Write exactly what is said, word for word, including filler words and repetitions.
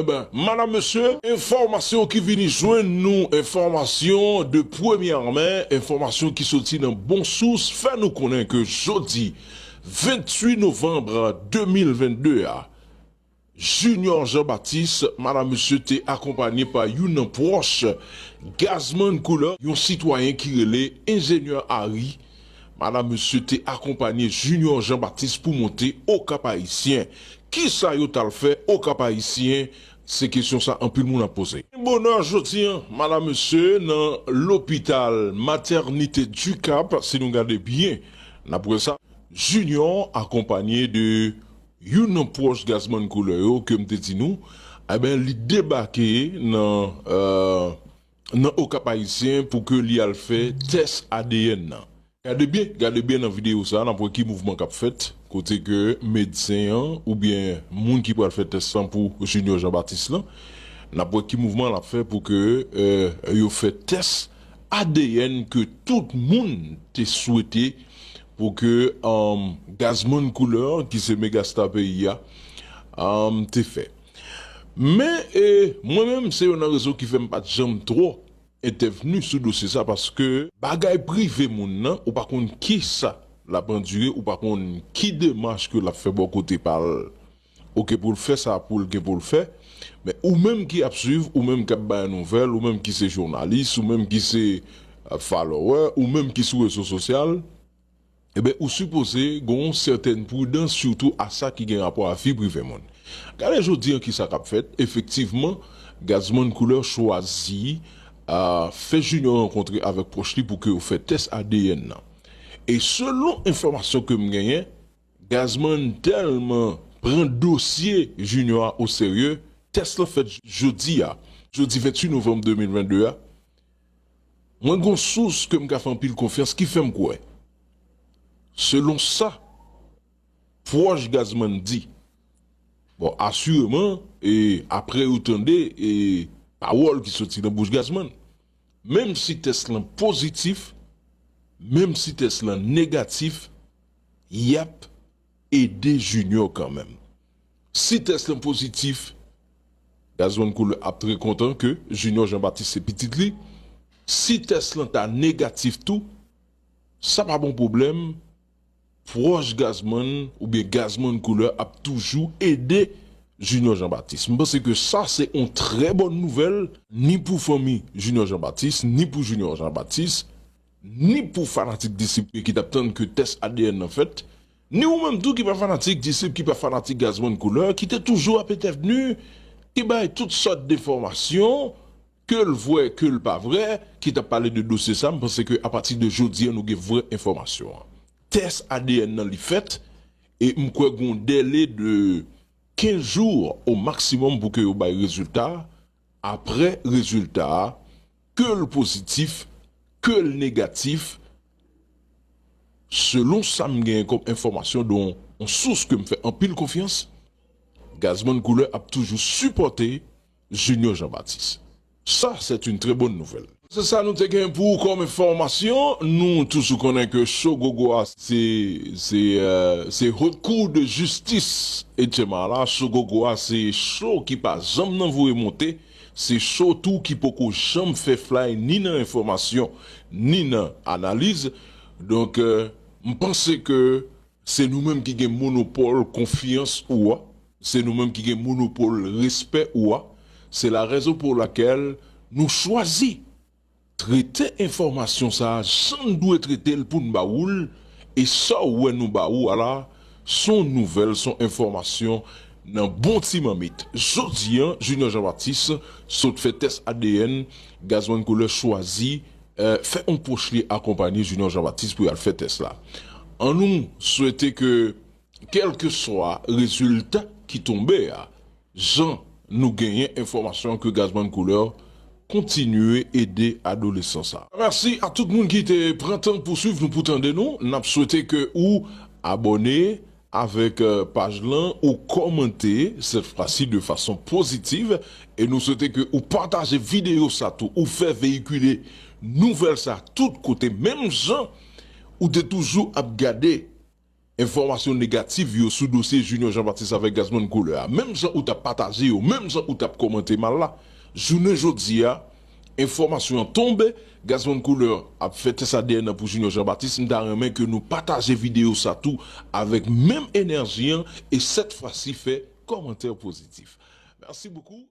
Enben, madanm, mesye, enfòmasyon ki vini jwenn nou, enfòmasyon de premyè men, enfòmasyon ki soti nan bon sous, fè nou konnen ke jodi, venntuit novanm de mil vennde a, Junior Jean Baptiste, madanm, mesye, te akonpanye pa youn nan pwòch Gazman Couleur, yon sitwayen ki rele Enjenyè Harry. Madanm, mesye, te akonpanye Junior Jean Baptiste pou monte Okap Ayisyen. Kisa yo t al fè Okap Ayisyen? Se kesyon sa anpil moun ap poze. Bonè jodi a, madanm, mesye, nan lopital Maternité du Cap, si nou gade byen, n ap wè sa. Junior akonpanye de youn nan pwòch Gazman Couleur yo ke m te di nou, enben, li debake nan, euh, nan Okap Ayisyen pou ke li al fè tès A D N nan. Gade byen, gade byen nan videyo sa, n ap wè ki mouvman k ap fèt, kote ke medsen an oubyen moun ki pral fè tès lan pou Junior Jean Baptiste lan, n ap wè ki mouvman l ap fè pou ke, euh, yo fè tès A D N ke tout moun te swete pou ke, um, Gazman Couleur, ki se megastar peyi a, um, te fè. Men, e, mwen menm, se youn nan rezon ki fè m pa t janm twò entèvni sou dosye sa, paske bagay prive moun nan, ou pa konn kisa l ap andire, ou pa konn ki demach ke l ap fè bò kote pa l. Oke, pou l fè sa pou l gen pou l fè, men ou menm ki ap swiv, ou menm k ap bay nouvèl, ou menm ki se jounalis, ou menm ki se, euh, follower, ou menm ki sou rezo sosyal, enben, ou sipoze gen yon sètèn pridans, sitou a sa ki gen rapò a vi prive moun. Gade jodi an kisa k ap fèt. Efektivman, Gazman Couleur chwazi, euh, fè Junior rankontre avèk pwòch li pou ke yo fè tès A D N nan. E selon enfòmasyon ke m genyen, Gazman tèlman pran dosye Junior a oserye, tès lan fèt jodi a, jodi venntuit novanm de mil vennde a. Mwen gon sous ke m ka fè anpil konfyans ki fè m kwè, selon sa pwòch Gazman di, bon, asireman, e apre yo tande, e pawòl ki soti nan bouch Gazman, menm si tès lan pozitif, menm si tès lan negatif, y ap ede Junior kanmenm. Si tès lan pozitif, Gazman Couleur ap trè kontan ke Junior Jean Baptiste se pitit li. Si tès lan ta negatif tou, sa pa bon pwoblèm. Pwòch Gazman oubyen Gazman Couleur ap toujou ede Junior Jean Baptiste. M panse ke sa se yon trè bòn nouvèl, ni pou fanmi Junior Jean Baptiste, ni pou Junior Jean Baptiste, ni pou fanatik disip ki t ap tann ke tès A D N nan fèt, ni ou menm tou ki pa fanatik disip, ki pa fanatik Gazman Couleur, ki te toujou ap entèvni, ki bay tout sòt de enfòmasyon, ke l vrè, ke l pa vrè, ki t ap pale de dosye sa. M panse ke apati de jodi an, nou gen vrè enfòmasyon an. Tès A D N nan li fèt, e m kwè gon dèle de kenz jou o maksimòm pou ke yo bay rezilta a. Apre rezilta a, ke l pozitif, ke l negatif, selon sa m genyen kòm enfòmasyon de yon sous ke m fè anpil konfyans, Gazman Couleur ap toujou sipòte Junior Jean Baptiste. Sa, c'est une très bonne nouvelle. Se sa nou te gen pou ou kòm enfòmasyon. Nou toujou konnen ke Show Gogo a se, se, euh, se Haute Cour de Justice H M R la. Show Gogo a se show ki pa janm nan voye monte. Se show tou ki poko janm fè flay ni nan enfòmasyon, ni nan analiz. Donk, euh, m panse ke se nou menm ki gen monopòl konfyans ou a, se nou menm ki gen monopòl respè ou a. Se la raison pour laquelle nou chwazi trete enfòmasyon sa a jan n dwe trete l pou n ba ou l, e sa w wè nou ba ou a la, s on nouvèl, s on enfòmasyon nan bon ti mamit. Jodi an, Junior Jean Baptiste sot fè tès A D N, Gazman Couleur chwazi, eh, fè on pwòch li akonpanye Junior Jean Baptiste pou y al fè tès la. An nou swete ke, kèlkeswa rezilta ki tonbe a, jan nou genyen enfòmasyon ke Gazman Couleur kontinye ede adolesan sa. Mèsi a tout moun ki te pran tan pou swiv nou, pou tande nou. N ap swete ke ou abòne avèk, euh, paj lan, ou kòmante, cette fois-ci de façon positive, e nou swete ke ou pataje videyo sa tou, ou fè veyikile nouvèl sa tout kote, menm jan ou te toujou ap gade enfòmasyon negatif yo sou dosye Junior Jean Baptiste avèk Gazman Koulè a, menm jan ou t ap pataje yo, menm jan ou t ap kòmante mal la, jounen jodi a, enfòmasyon an tonbe, Gazman Koulè ap fè tès A D N nan pou Junior Jean Baptiste. M ta renmen ke nou pataje videyo sa tou avèk menm enèji an e sèt fwa si fè kòmantè pozitif. Mèsi bokou.